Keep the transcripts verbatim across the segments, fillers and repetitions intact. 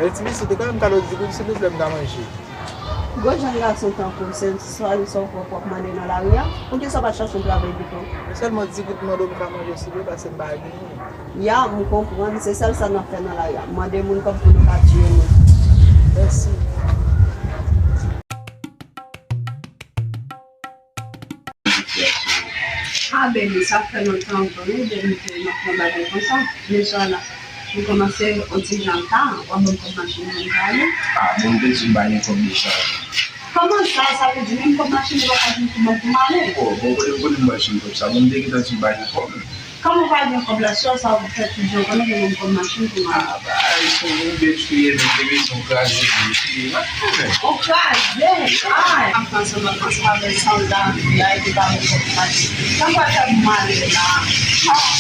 Ti pitit, ou ka ban m kado di goud, silvouplè, m ka manje. Gwo jèn gason tankou w, se sèl sa w kwè w ap mande nan lari a? Poukisa w pa t chache yon travay pito? Men sèlman di goud m mande w, m ka manje, silvouplè, paske m pa genyen. Ya, m konprann, se sèl sa n ap fè nan lari a. Mande moun kòb pou nou ka tiye moun. Mèsi. Ah, baby, sa fè lontan ankò, wi, depi m te nan bagay konsa. Men sa la, m kòmanse yon ti jan ta, w ap ban m kòb machin pou m ka ale. Ah, bon, m te di m pa gen kòb deja. Kòman sa? Sa vle di menm kòb machin ou pa ka jwenn pou ban pou m ale? Oh, bon, kote m konnen m pral jwenn kòb sa? Bon, m te gentan di m pa gen kòb. Kòm ou pa gen kòb la, sè sa ou fè tout jan, pandan ke gen kòb machin pou m ale. Ah, bay, se yon bèt ou ye, men te bezwen kraze pou ou fini, pa gen pwoblèm. Ou kraze? Ay, ap ansanm, ap ansanm avèk sanda, la, epi pa gen kòb machin. Sa m pral fè pou m ale la? Ah.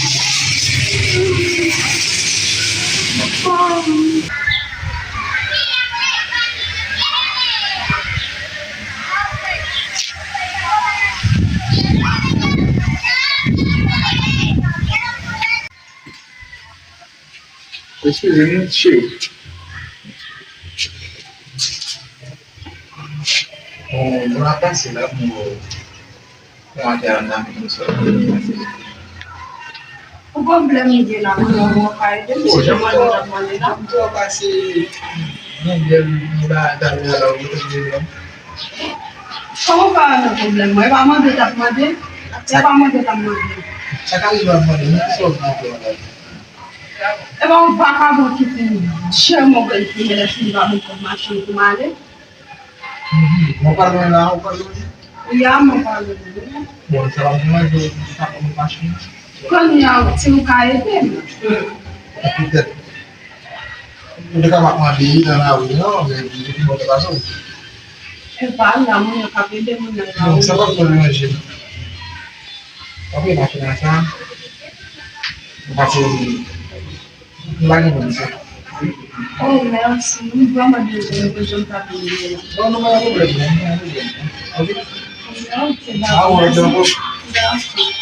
Eskize m, cheri. Bon, bon, ap pase la, bon, Pou pwoblèm m gen la, mwen, mwen pa ede m, se mwen mwen t ap mande la. Jan m wè w pase, yon bèl bagay talè a la, ou te vle la. Kòman w pa wè nan pwoblèm mwen? E pa mande w t ap mande? E pa mande w t ap mande? Sa ka rive w ap mande, men kisa w gen pou w mande? E pa yon vakabon ki fin chèman bèl fi, men lè fini pa ban m kòb machin pou m ale. Mhm. Mwen pa lwen la, ou pa lwen? Ya, mwen pa lwen. Bon, sa va pou manje, ou pa konn machin. Kounye a, si ou ka ede m. Petèt. Ou te ka pa mande nan lari, non, men li te mande pa sou. E pa la, moun yo k ap ede moun nan lari. Non, sa pa pou deranje. Apre machin nan sa, ou pa sou. M pa gen moun, se. Oh, mèsi. M vrèman dezole, m bezwen m t ap vini la. Non, non, pa gen pwoblèm, non, pa gen pwoblèm. Ok? Ok, dakò, mèsi. Dakò.